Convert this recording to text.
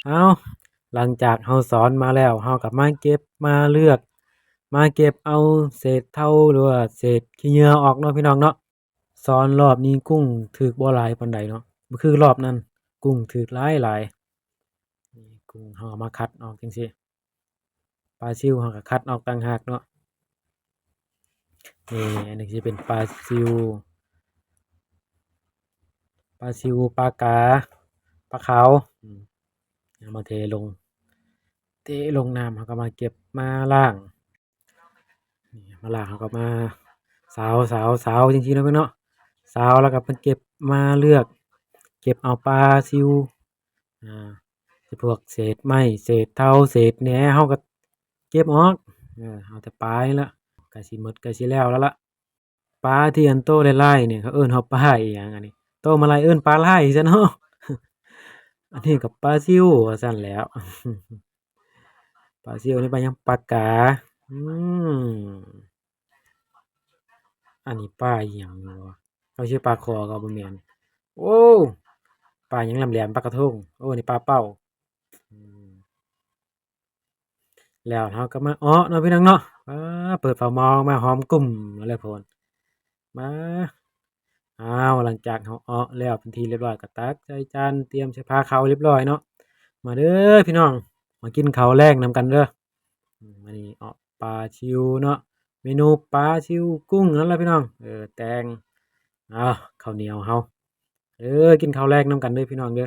ເອົາ ຫຼັງຈາກເຮົາສອນມາແລ້ວ ເຮົາກໍມາເກັບມາເລືອກ ມາເກັບເອົາເສດເທົາ ຫຼືວ່າເສດຂີ້ເຫຍື້ອອອກເນາະ ພີ່ນ້ອງເນາະ. ສອນລອບນີ້ກຸ້ງຖືກບໍ່ຫຼາຍປານໃດເນາະ ບໍ່ຄືລອບນັ້ນ ກຸ້ງຖືກຫຼາຍໆ. ນີ້ກຸ້ງເຮົາເອົາມາຄັດອອກຈັ່ງຊີ້ ປາຊິວເຮົາກໍຄັດອອກຕ່າງຫາກເນາະ. ນີ້ ອັນນີ້ຊິເປັນປາຊິວ ປາຊິວ ປາກາ ປາຂາວ ອືມ ເອົາມາເທລົງ ເທລົງນ້ຳ ເຮົາກໍມາເກັບມາລ້າງ ນີ້ ມາລ້າງ ເຮົາກໍມາສາວ ສາວ ສາວຈັ່ງຊີ້ເນາະ ເນາະ ສາວແລ້ວກໍມາເກັບມາເລືອກ ເກັບເອົາປາຊິວ ອ່າ ຈະພວກເສດໄມ້ ເສດເທົາ ເສດແໜ ເຮົາກໍເກັບອອກ ເອີ ເອົາແຕ່ປານີ້ລະ ໃກ້ຊິໝົດ ໃກ້ຊິແລ້ວແລ້ວລະ. ປາທີ່ອັນໂຕຫຼາຍໆນີ້ ເຂົາເອີ້ນເຮົາປາອີ່ຫຍັງອັນນີ້ ໂຕມາຫຼາຍເອີ້ນປາຫຼາຍຊະເນາະ. ອັນນີ້ກໍປາຊິວວ່າຊັ້ນແຫຼ້ວ ປາຊິວນີ້ ປາຫຍັງ ປາກາ ອືມ ອັນນີ້ປາອີ່ຫຍັງວະ ເຂົາຊື່ປາຄໍກໍບໍ່ແມ່ນ ໂອ້ ປາຫຍັງແຫຼມໆ ປາກະທົງ ໂອ້ ນີ້ປາເປົ້າ ອືມ ແລ້ວເຮົາກໍມາເອາະເນາະ ພີ່ນ້ອງເນາະ ອາ ເປີດຝາໝໍ້ມາຫອມກຸ້ມແລ້ວໂພນ ມາ ອ້າວ ຫຼັງຈາກເຮົາເອາະແລ້ວເປັນທີ່ລຽບຮ້ອຍ ກໍຕັກໃສ່ຈານ ຕຽມໃສ່ພາເຂົ້າລຽບຮ້ອຍເນາະ ມາເດີພີ່ນ້ອງ ມາກິນເຂົ້າແລງນຳກັນເດີ. ອືມ ອັນນີ້ເອາະປາຊິວເນາະ ເມນູປາຊິວກຸ້ງນັ້ນລະພີ່ນ້ອງ ເອີ ແຕ່ງ ເອົາ ເຂົ້າໜຽວເຮົາ ເອີ ກິນເຂົ້າແລງນຳກັນເດີພີ່ນ້ອງເດີ.